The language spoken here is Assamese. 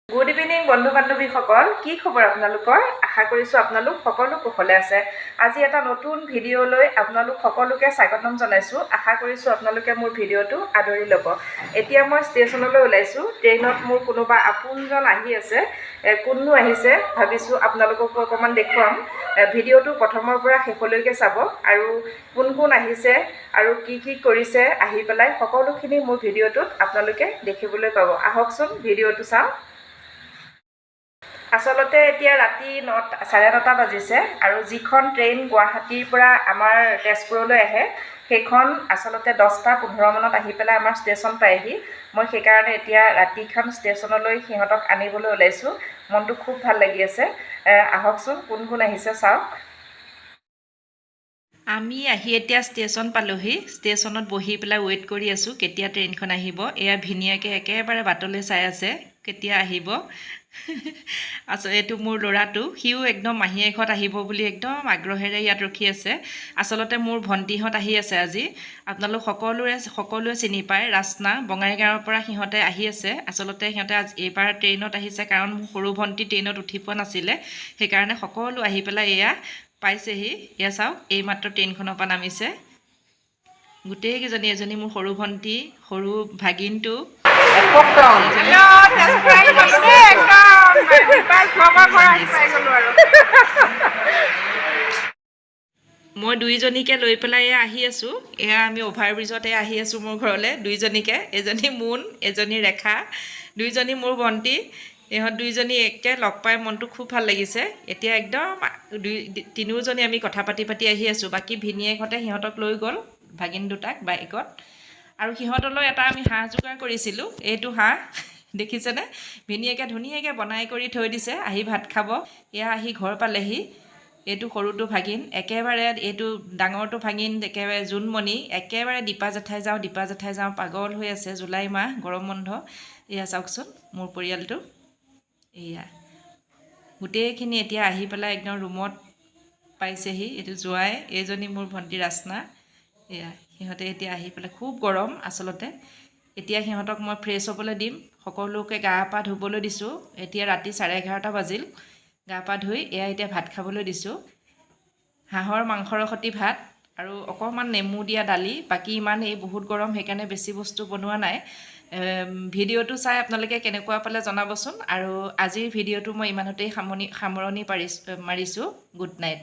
গুড ইভিনিং বন্ধু বান্ধৱীসকল, কি খবৰ আপোনালোকৰ? আশা কৰিছোঁ আপোনালোক সকলো কুশলে আছে। আজি এটা নতুন ভিডিঅ'লৈ আপোনালোক সকলোকে স্বাগতম জনাইছোঁ। আশা কৰিছোঁ আপোনালোকে মোৰ ভিডিঅ'টো আদৰি ল'ব। এতিয়া মই ষ্টেচনলৈ ওলাইছোঁ। ট্ৰেইনত মোৰ কোনোবা আপোনজন আহি আছে। কোননো আহিছে ভাবিছোঁ আপোনালোককো অকণমান দেখুৱাম। ভিডিঅ'টো প্ৰথমৰ পৰা শেষলৈকে চাব আৰু কোন কোন আহিছে আৰু কি কি কৰিছে আহি পেলাই সকলোখিনি মোৰ ভিডিঅ'টোত আপোনালোকে দেখিবলৈ পাব। আহকচোন, ভিডিঅ'টো চাওঁ। আচলতে এতিয়া ৰাতি 9:30 বাজিছে আৰু যিখন ট্ৰেইন গুৱাহাটীৰ পৰা আমাৰ তেজপুৰলৈ আহে, সেইখন আচলতে 10টা 15 মানত আহি পেলাই আমাৰ ষ্টেচন পায়হি। মই সেইকাৰণে এতিয়া ৰাতিখন ষ্টেচনলৈ সিহঁতক আনিবলৈ ওলাইছোঁ। মনটো খুব ভাল লাগি আছে। আহকচোন, কোন কোন আহিছে চাওক। আমি আহি এতিয়া ষ্টেচন পালোহি। ষ্টেচনত বহি পেলাই ৱেইট কৰি আছোঁ, কেতিয়া ট্ৰেইনখন আহিব। এয়া ভিনিয়েকে একেবাৰে বাটলৈ চাই আছে, কেতিয়া আহিব। এইটো মোৰ ল'ৰাটো, সিও একদম মাহীয়েকহঁত আহিব বুলি একদম আগ্ৰহেৰে ইয়াত ৰখি আছে। আচলতে মোৰ ভণ্টিহঁত আহি আছে আজি। আপোনালোক সকলোৱে চিনি পায় ৰাচনা, বঙাইগাঁৱৰ পৰা সিহঁতে আহি আছে। আচলতে সিহঁতে আজি এইবাৰ ট্ৰেইনত আহিছে, কাৰণ মোৰ সৰু ভণ্টি ট্ৰেইনত উঠি পোৱা নাছিলে। সেইকাৰণে সকলো আহি পেলাই এয়া পাইছেহি। এয়া চাওক, এইমাত্ৰ ট্ৰেইনখনৰ পৰা নামিছে গোটেইকেইজনী। এজনী মোৰ সৰু ভণ্টি, সৰু ভাগিনটো। হেল্ল', তেজপুৰ আহি পালো দেই। একদম খবৰ ঘৰ আহি পাই গ'লো আৰু। মই দুইজনীকে লৈ পেলাই এয়া আহি আছোঁ। এয়া আমি অভাৰ ব্ৰিজত এয়া আহি আছোঁ মোৰ ঘৰলৈ দুইজনীকে। এজনী মুন, এজনী ৰেখা, দুইজনী মোৰ ভণ্টি। ইহঁত দুইজনী একে লগ পাই মনটো খুব ভাল লাগিছে। এতিয়া একদম দুই তিনিওজনী আমি কথা পাতি পাতি আহি আছোঁ। বাকী ভিনিয়েকহঁতে সিহঁতক লৈ গ'ল, ভাগিন দুটাক বাইকত। আৰু সিহঁতলৈ এটা আমি হাঁহ যোগাৰ কৰিছিলোঁ। এইটো হাঁহ দেখিছেনে? ভিনিয়েকে ধুনীয়াকৈ বনাই কৰি থৈ দিছে, আহি ভাত খাব। এয়া আহি ঘৰ পালেহি। এইটো সৰুটো ভাগিন একেবাৰে, এইটো ডাঙৰটো ভাগিন একেবাৰে জোনমণি, একেবাৰে দীপা জেঠাই যাওঁ, দীপা জেঠাই যাওঁ পাগল হৈ আছে। জুলাই মাহ, গৰম বন্ধ। এয়া চাওকচোন মোৰ পৰিয়ালটো। এয়া গোটেইখিনি এতিয়া আহি পেলাই একদম ৰুমত পাইছেহি। এইটো জোঁৱাই, এইজনী মোৰ ভণ্টি ৰাচনা। এয়া সিহঁতে এতিয়া আহি পেলাই, খুব গৰম আচলতে। এতিয়া সিহঁতক মই ফ্ৰেছ হ'বলৈ দিম। সকলোকে গা পা ধুবলৈ দিছোঁ। এতিয়া ৰাতি 11:30 বাজিল। গা পা ধুই এয়া এতিয়া ভাত খাবলৈ দিছোঁ। হাঁহৰ মাংসৰ সৈতে ভাত আৰু অকণমান নেমু দিয়া দালি, বাকী ইমান। এই বহুত গৰম, সেইকাৰণে বেছি বস্তু বনোৱা নাই। ভিডিঅ'টো চাই আপোনালোকে কেনেকুৱা পালে জনাবচোন। আৰু আজিৰ ভিডিঅ'টো মই ইমানতেই সামৰণি মাৰিছোঁ। Good night.